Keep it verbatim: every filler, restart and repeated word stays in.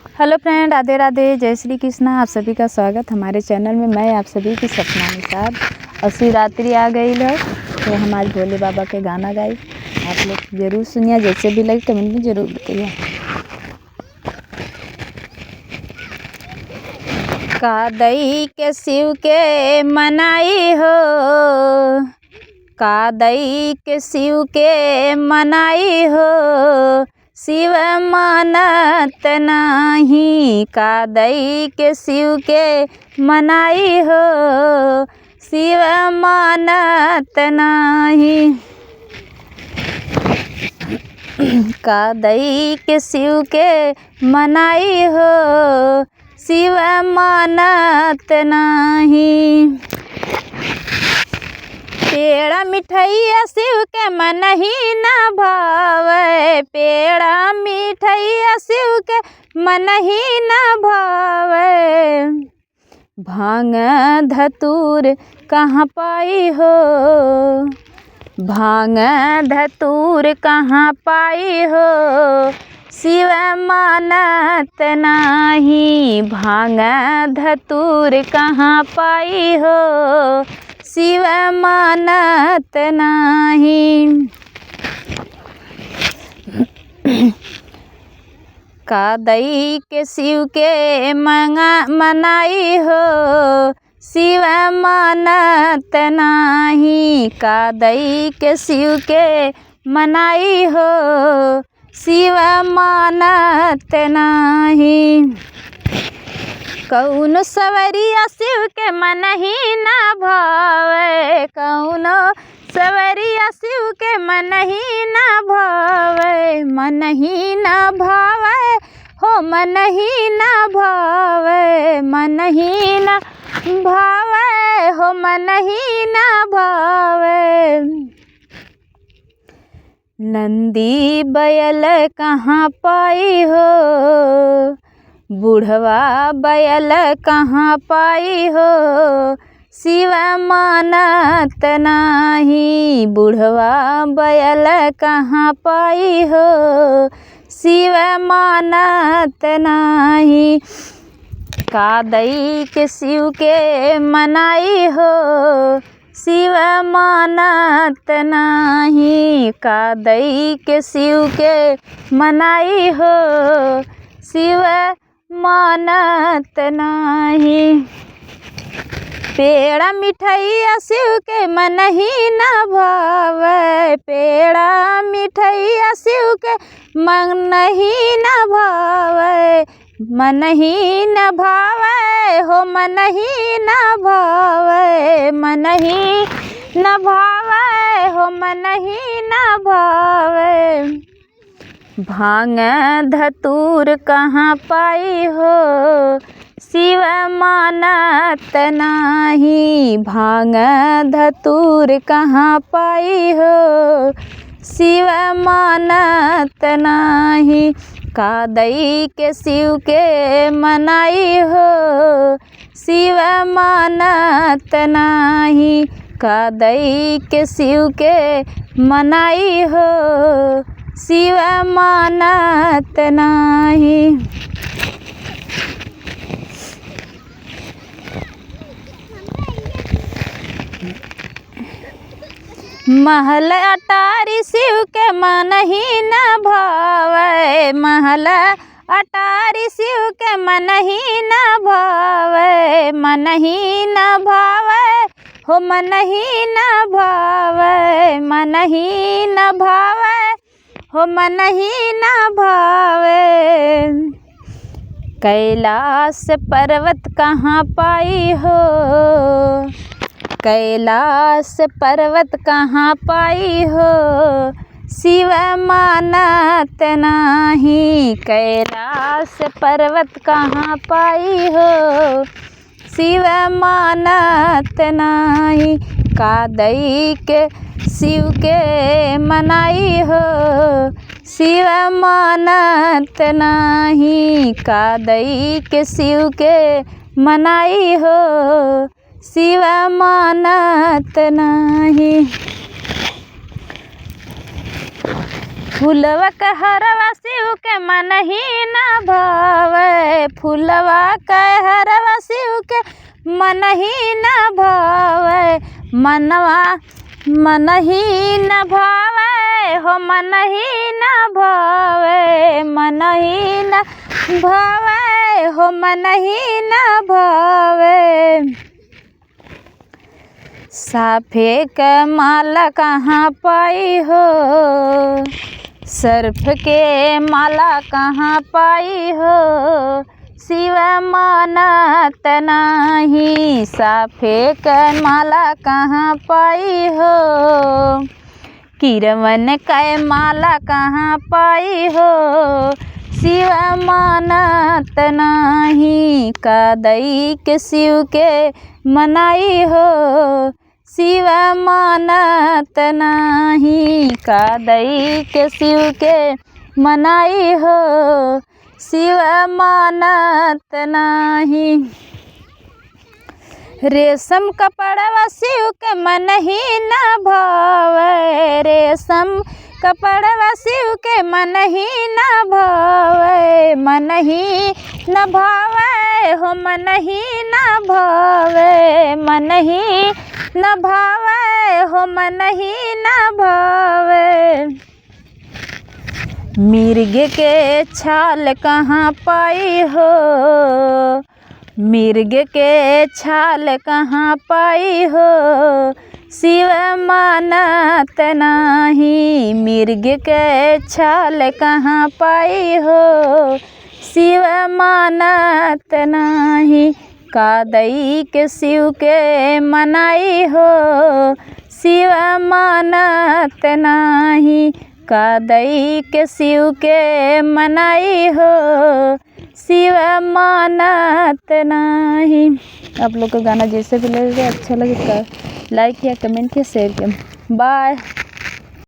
Hello friend, राधे राधे, जय श्री कृष्णा। आप सभी का स्वागत हमारे channel में। मैं आप सभी की सपना निषाद। और शिवरात्रि आ गई है, तो हम आज भोले बाबा के गाना गाई। आप लोग जरूर सुनिए, जैसे भी लगे comment में जरूर बताइए। का दई के शिव के मनाई हो, का दई के शिव के मनाई हो, शिव मानत नाही। का दई के शिव के मनाई हो, शिव मानत नाही। का दई के शिव के मनाई हो, शिव मानत नाही। पेड़ा मिठैया शिव के मनही न भावे, पेड़ा मिठैया शिव के मनही न भावे। भांग धतूर कहाँ पाई हो, भांग धतूर कहाँ पाई हो, शिव मानत नाही। भांग धतूर कहाँ पाई हो, शिव मानत नाही। का दई के शिव के मंगा-, मनाई हो, शिव मानत नाही। का दई के शिव के मनाई हो, शिव मानत नाही। कौनो सवरिया शिव के मनही न भावे, कौनो सवरिया शिव के मनही न भावे, मनही न भावे हो, मनही न भावे, मनही न भावे हो, मनही न भावे। नंदी बैल कहाँ पाई हो, बुढ़वा बैल कहाँ पाई हो, शिव मानत नाही। बुढ़वा बैल कहाँ पाई हो, शिव मानत नाही। का दई के शिव के मनाई हो, शिव मानत नाही। का दई के शिव के मनाई हो, शिव मानत नाही। पेड़ा मिठैया शिव के मनही न भावे, पेड़ा मिठैया शिव के मनही न भावे, मनही न भावे हो, मनही न भावे, मनही न भावे हो, मनही न भावे। भांग धतूर कहाँ पाई हो, शिव मानत नाही। भांग धतूर कहाँ पाई हो, शिव मानत नाही। का दई के शिव के मनाई हो, शिव मानत नाही। का दई के शिव के मनाई हो, शिव मानत नाही। महल अटारी शिव के मनही न भावे, महल अटारी शिव के मनही न भावे, मनही न भावे हो, मनही न भावे, मनही न भावे हो, मनही न भावे। कैलाश पर्वत कहाँ पाई हो, कैलाश पर्वत कहाँ पाई हो, शिव मानत नाही। कैलाश पर्वत कहाँ पाई हो, शिव मानत नाही। का दई के शिव के मनाई हो, शिव मानत नाही। का दई के शिव के मनाई हो, शिव मानत नाही। फुलवा के हरवा शिव के मनही न भावे, फुलवा के हरवा शिव के मनही न भावे, मनवा मनही न भावे हो, मनही न भावे, मनही न भावे हो, मनही न भावे। साफे के माला कहाँ पाई हो, सर्फ के माला कहाँ पाई हो, शिव मानत नाही। साफे के माला कहाँ पाई हो, किरवन के माला कहाँ पाई हो, शिव मानत नाही। का दई के शिव के मनाई हो, शिव मानत नाही। का दई के शिव के मनाई हो, शिव मानत नाही। रेशम कपड़वा शिव के मनही न भावे, रेशम कपड़वा शिव के मनही न भावे, मनही न भावे हो, मनही न भावे, मनही न भावे हो, मनही न भावे। मिर्ग के छाल कहाँ पाई हो, मिर्ग के छाल कहाँ पाई हो, शिव मानत नाही। मिर्ग के छाल कहाँ पाई हो, शिव मानत नाही। का दई के शिव के मनाई हो, शिव मानत नाही। का दई के शिव के मनाई हो, शिव मानत नाही। आप लोग को गाना जैसे भी लगे, अच्छा लगे, का like किया, comment किया, share किया। Bye।